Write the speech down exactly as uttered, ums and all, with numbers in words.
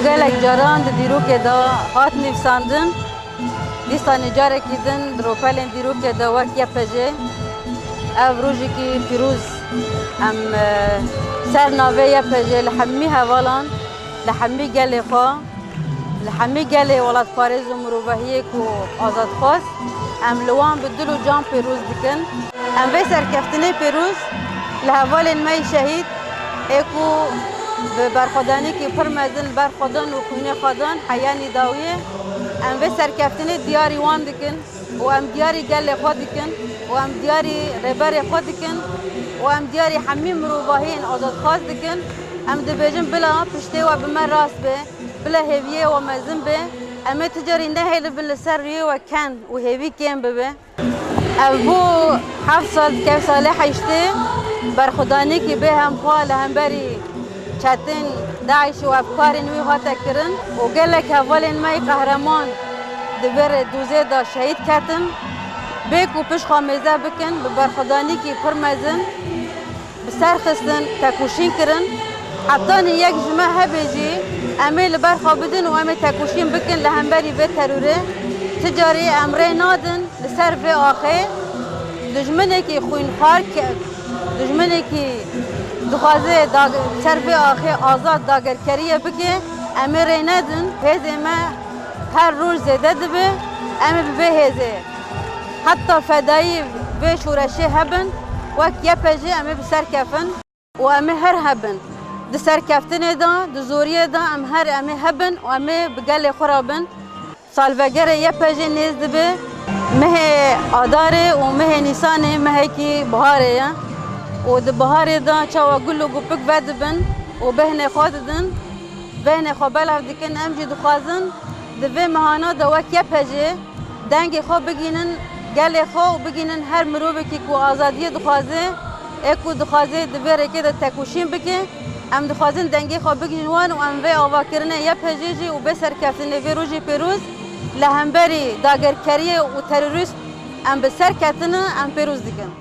Gelek caran di dîrokê de hat nivîsandin. Dîsanê carekî din di ropelên dîrokê de wek Y P G ev rojekî pîroz em, e, ser navê Y P G li hemî hevalan, li hemî gelê xwe, li hemî gelê welatparêz û mirovahiyê ku azadxwaz, em li wan bi dil û can pêroz dikin. Em vê serkeftinê pêroz li hevalên me yî şehîd ê ku bi berxwedanîkî pir mezin li ber xwe dan û xwînê xwe dan heyanî dawiyê, em vê serkeftinê diyarî wan dikin û em diyarî gelê xwe dikin û em diyarî rêberê xwe dikin û em diyarî hemî mirovahiyên azadxwaz dikin. Em dibêjin bila piştê we bi me rast be, bila hêviyê we mezin be. Em ê ti carî nehêlibin li ser rûyê we ken û hêvî kêm bibe. Ev bû heft sal dike, ev salê heştê berxwedanîkî bêhempa li hemberî çetên DAIŞ û efkarên wî hate kirin û gelek hevalên me yî qehreman di vê rê dûzê de şehîd ketin. Bê ku pişt xwe mêze bikin, bi berxwedanîkî pir mezin bi ser xistin, tekoşîn kirin. Hetanî yek ji me hebe jî, em ê li ber xwe bidin û em ê tekoşîn bikin li hemberî vê terorê. Ti carî em rê nadin li ser vê axê dijminekî xwînxwar ke-, dijminekî dixwaze dag-, ser vê axê azad dagerkeriyê bike, em ê rê nedin. Hêzê me her roj zêde dibe, em ê bi vê hêzê heta fedayî vê şoreşê hebin, wek Y P G em ê bi ser kevin û em ê her hebin. Di serkeftinê de, di zoriyê de em her em ê hebin û em ê bi gelê xwe re bin. Salvegerê Y P G nêz dibe. Mehê Adarê û mehê Nîsanê mehekî biharê ye û di biharê de çawa gul û gupik vedibin û bêhnê xwe didin, bêhnê xwe belav dikin. Em jî dixwazin di vê mehana de wek Y P G dengê xwe bigînin gelê xwe û bigînin her mirovekî ku azadiyê dixwaze, ê ku dixwaze di vê rêkê de tekoşîn bike. Em dixwazin dengê xwe bigihînin wan û em vê avakirinê Y P G jî û vê serkeftinê vê rojê pêroz li hemberî dagerkeriyê û terorîst em bi ser ketine, em pêroz dikin.